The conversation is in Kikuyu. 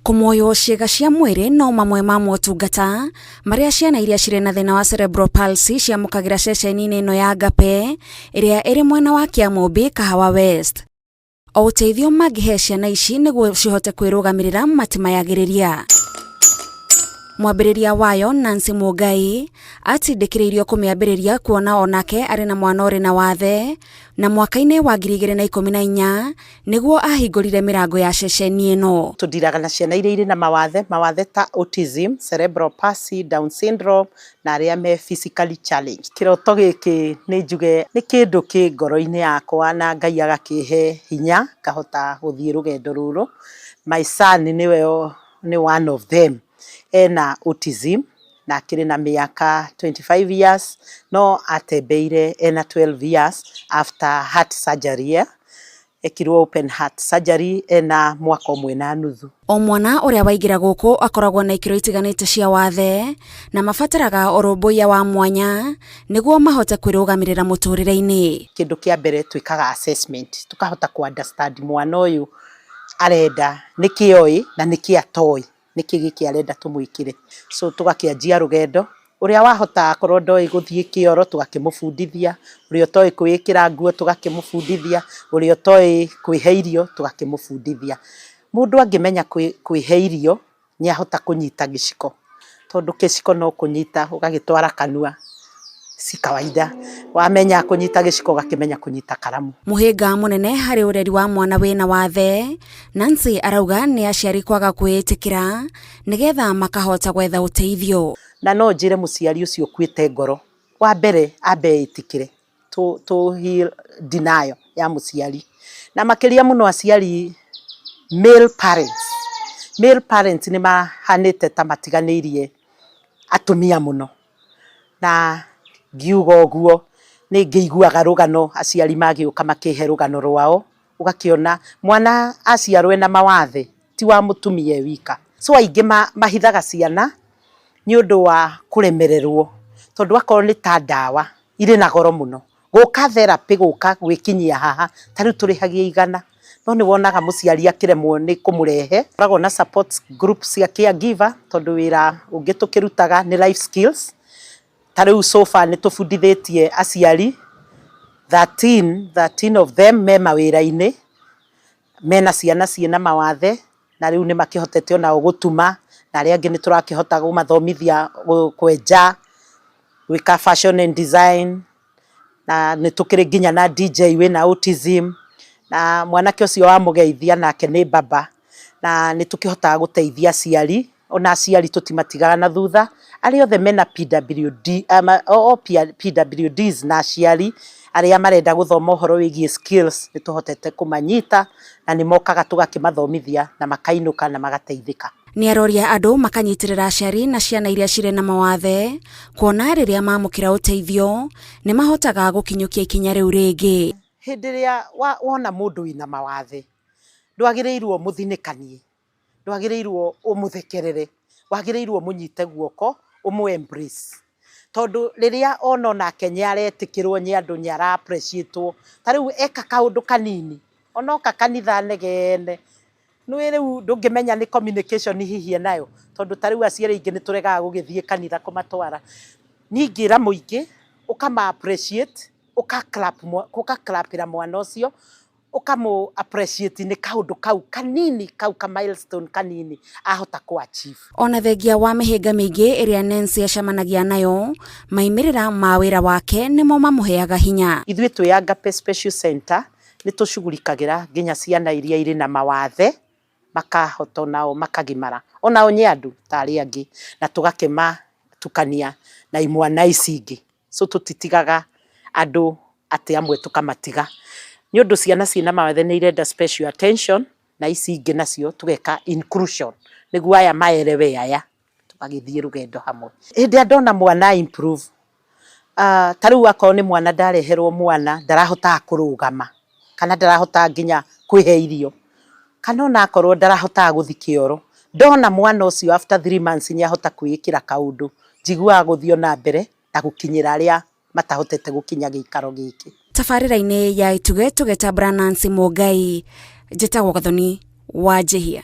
Kũmoywo ciĩga cia mwĩrĩ no mamwe ma motungata marĩa ciana iria cirĩ na thĩna wa cerebral palsy ciamũkagĩra ceceni-inĩ ĩno ya Agape ĩrĩa ĩrĩ mwena wa Kĩamũmbi, Kahawa West. O ũteithio mangĩhe ciana ici nĩguo cihote kwĩrũgamĩrĩra matimayagĩrĩria. Mwambĩrĩria wayo Nancy Mũngai atindĩkĩrĩirio kũmĩambĩrĩria kuona onake arĩ na mwana ũrĩ na wathe na mwaka-inĩ wa 2014 nĩguo ahingũrire mĩrango ya ceceni ĩno. Tũndiraga na ciana iria irĩ na mawathe, mawathe ta autism, cerebral palsy, down syndrome na arĩa me physically challenged. Kĩroto gĩkĩ nĩ njuge nĩ kĩndũ kĩ ngoro-inĩ yakwa na Ngai agakĩhe hinya ngahota gũthiĩ rũgendo rũrũ. My son nĩwe nĩ one of them ena autism na akĩrĩ na mĩaka 25 years no atembeire ena 12 years after heart surgery, ekirwo open heart surgery ena mwaka ũmwe na nuthu. O mwana ũrĩa waingĩra gũkũ akoragwo na ikĩro itiganĩte cia wathe na mabataraga ũrũmbũiya wa mwanya nĩguo mahote kwĩrũgamĩrĩra mũtũrĩre-inĩ. Kĩndũ kĩa mbere twĩkaga assessment, tũkahota kũ understand mwana ũyũ arenda nĩkĩ oĩ na nĩkĩ atoĩ, nĩkĩ gĩkĩ arenda tũmwĩkĩre. So tũgakĩanjia rũgendo, ũrĩa wahota akorwo ndoĩ gũthiĩ kĩoro tũgakĩmũbundithia, ũrĩa ũtoĩ kwĩĩkĩra nguo tũgakĩmũbundithia, ũrĩa ũtoĩ kwĩhe irio tũgakĩmũbundithia. Mũndũ angĩmenya kwĩhe irio nĩ ahota kũnyita gĩciko, tondũ gĩciko no kũnyita ũgagĩtwara kanua si kawaida. Wamenya kũnyita gĩciko ũgakĩmenya kũnyita karamu. Mũhĩnga mũnene harĩ ũreri wa mwana wĩna wathe, Nancy arauga nĩ aciari kwaga kwĩĩtĩkĩra nĩgetha makahota gwetha ũteithio. Na no njĩre mũciari ũcio ũkuĩte ngoro, wa mbere ambe etĩkĩre to heal denial ya mũciari. Na makĩria mũno aciari male parents, male parents nĩ mahanĩte ta matiganĩirie atumia mũno. Na ngiuga ũguo nĩ ngĩiguaga rũgano aciari magĩũka makĩhe rũgano rwao, ũgakĩona mwana aciarwo ena mawathe ti wa mũtumia e wika. So aingĩ mahithaga ciana nĩ ũndũ wa kũremererwo, tondũ akorwo nĩ ta ndawa irĩ na goro mũno, gũka therapy gũka gwĩkinyia haha ta rĩu tũrĩhagia 100, no nĩ wonaga mũciari akĩremwo nĩ kũmũrehe. Tũkoragwo na support group cia caregiver tondũ wĩra ũngĩ tũkĩrutaga nĩ life skills. Ta rĩu so far nĩ tũbundithĩtie aciari 13 of them me mawĩra-inĩ, mena ciana ciĩna mawathe na rĩu nĩ makĩhotete onao gũtuma, na arĩa angĩ nĩ tũrakĩhota kũmathomithia kwenja, gwĩka fashion and design, na nĩ tũkĩrĩ nginya na DJ wĩna autism, na mwanake ũcio wamũgeithia nake nĩ baba, na nĩ tũkĩhotaga gũteithia aciari, ona aciari tũtimatigaga na thutha, arĩa othe mena PWD, PWDs na aciari arĩa marenda gũthoma ũhoro wĩgiĩ skills nĩ tũhotete kũmanyita na nĩ mokaga tũgakĩmathomithia na makainũka na magateithĩka. Nĩ aroria andũ makanyitĩrĩra aciari na ciana iria cirĩ na mawathe kuona rĩrĩa mamũkĩra ũteithio nĩ mahotaga gũkinyũkia ikinya rĩu rĩngĩ. Hĩndĩ ĩrĩa wona mũndũ wĩna mawathe ndwagĩrĩirwo mũthinĩkanie, ndwagĩrĩirwo ũmũthekerere, wagĩrĩirwo ũmũnyite guoko ũmũ embrace, tondũ rĩrĩa ona onake nĩ aretĩkĩrwo nĩ andũ nĩ ara appreciate wo, ta rĩu eka kaũndũ kanini onoka kanitha anegene, nĩũĩ rĩu ndũngĩmenya nĩ communication hihi enayo, tondũ ta rĩu aciari aingĩ nĩ tũregaga gũgĩthiĩ kanitha kũmatwara. Niĩ ingĩra mũingĩ ũkama appreciate, ũka clap ĩra mwana ũcio, ũkamũ appreciate nĩ kaũndũ kau kanini kau ka milestone kanini ahota kũ achieve. Ona thengia wa mĩhĩnga mĩingĩ ĩrĩa Nancy acemanagia nayo, maimĩrĩra ma wĩra wake nĩmo mamũheaga hinya. Ithuĩ twĩ Agape Special Center nĩ tũcugurikagĩra nginya ciana iria irĩ na mawathe makahota onao makagimara, onao nĩ andũ ta arĩa angĩ, na tũgakĩmatukania na imwana ici ingĩ. So tũtitigaga andũ atĩ amwe tũkamatiga, nĩ ũndũ ciana ciĩna mawathe nĩ irenda special attention na ici ingĩ nacio tũgeka inclusion nĩguo aya maelewe aya tũgagĩthiĩ rũgendo hamwe. Hĩndĩ ĩrĩa ndona mwana improve, ta rĩu akorwo nĩ mwana ndareherwo mwana ndarahotaga kũrũgama kana ndarahotaga nginya kwĩhe irio, kana ona akorwo ndarahotaga gũthiĩ kĩoro, ndona mwana ũcio after 3 months nĩ ahota kwĩĩkĩra kaũndũ, njiguaga gũthiĩ ona mbere na gũkinyĩra arĩa matahotete gũkinya gĩikaro gĩkĩ. Tabarĩra-inĩ ya Ituge tũgetambũra Nancy Mũngai, njĩtagwo Gathoni wa Njĩhia.